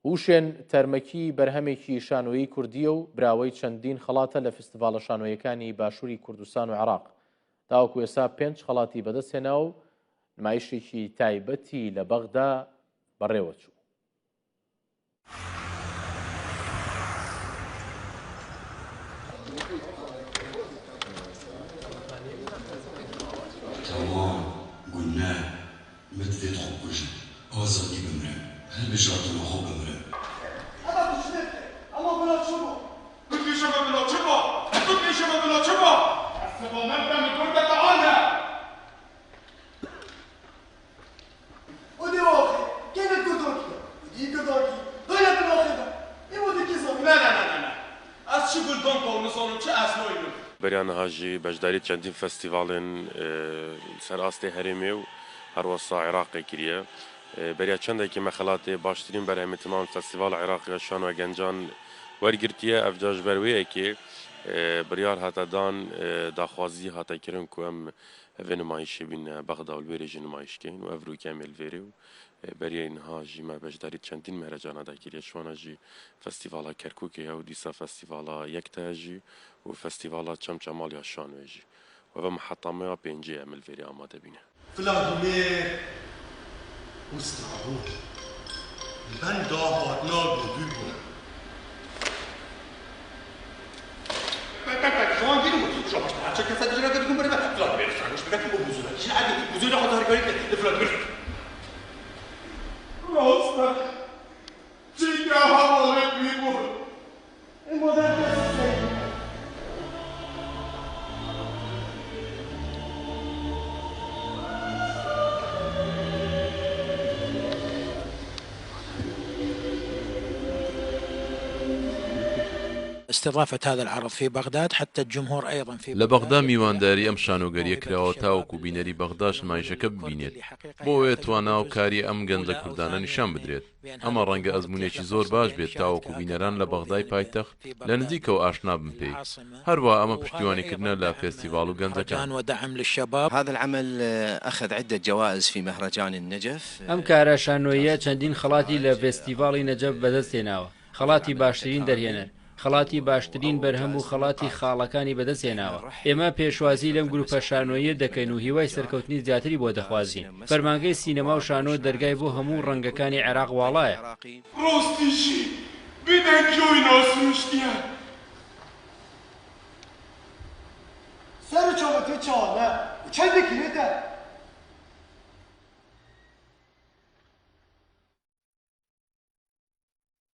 هوشێن تەرمەکی بەرهەمێکی شانۆیی کوردییە و براوەی چەندین خەڵاتە لە فیستیڤاڵە شانۆیەکانی باشووری کوردستان و عێراق. تاوەکو ئێستا پێنج خەڵاتی بەدەستهێناوە و نمایشێکی تایبەتی لە بەغدا بەڕێوەچوو. Tawan, guneh, min divêt xwe bikujim, azadî bimirim, hilbijartina xwe bimirim. Beriya niha jî beşdarî çendîn festîvalên li ser astê herêmê û herwesa Iraqê kiriye. Beriya çendekî me xelatê baştirîn berhemê temam li Festîvala Iraqê ya Şanoya Gencan wergirtiye. Ev ca ji ber wê yekê biryar hate dan, daxwazî hate kirin ku em Vê nimayîşê bîne Bexda û li wêrê jî nimayîş keyin û ev rûke em ê li vêrê û beriyê niha jî me beşdarî çendîn mehrecana de kiriye. Ji wana jî Festîvala Kerkûkê ye û dîsa Festîvala Yekta ye jî û Festîvala Çemçemal ya Şanoyê jî. Û ev e miheta me ya pêncê ye em li vêrê amade bîne. Vladimir û Strabon li benda hatina Godû bûn. Rast e, cîga hevalên wî bûn. استضافة هذا العرض في بغداد حتى الجمهور أيضا في لە بەغدا میوانداری ئەم شانۆگەرییە کراوە تاوەکو بینەری بەغداش نمایشەکە ببینێت، بۆ ئەوەیە توانا و کاری ئەم گەنجە کوردانە نیشان بدرێت. ئەمە ڕەنگە ئەزموونێکی زۆر باش بێت تاوەکو بینەران لە بەغدای پایتەخت لە نزیکەوە ئاشنا بن پێی، هەروەها ئەمە پشتیوانیکردنە لە فێستیڤاڵ و گەنجەکان. هذا العمل اخذ عدة جوائز في مهرجان النجف. ئەم کارە شانۆییە چەندین خەڵاتی لە ڤێستیڤاڵی نەجەف بەدەستهێناوە، خەڵاتی باشترین دەرهێنەر، خەڵاتی باشترین بەرهەم و خەڵاتی خاڵەکانی بەدەستهێناوە. ئێمە پێشوازی لەم گروپە شانۆییە دەکەین و هیوای سەرکەوتنی زیاتری بۆ دەخوازین. فەرمانگەی سینەما و شانۆ دەرگای بۆ هەموو ڕەنگەکانی عێراق واڵایە. ڕاستیشی بێدەنگیی ناسروشتییە. سەر و چاوە تێ چاوە و چەندێکی لێتە.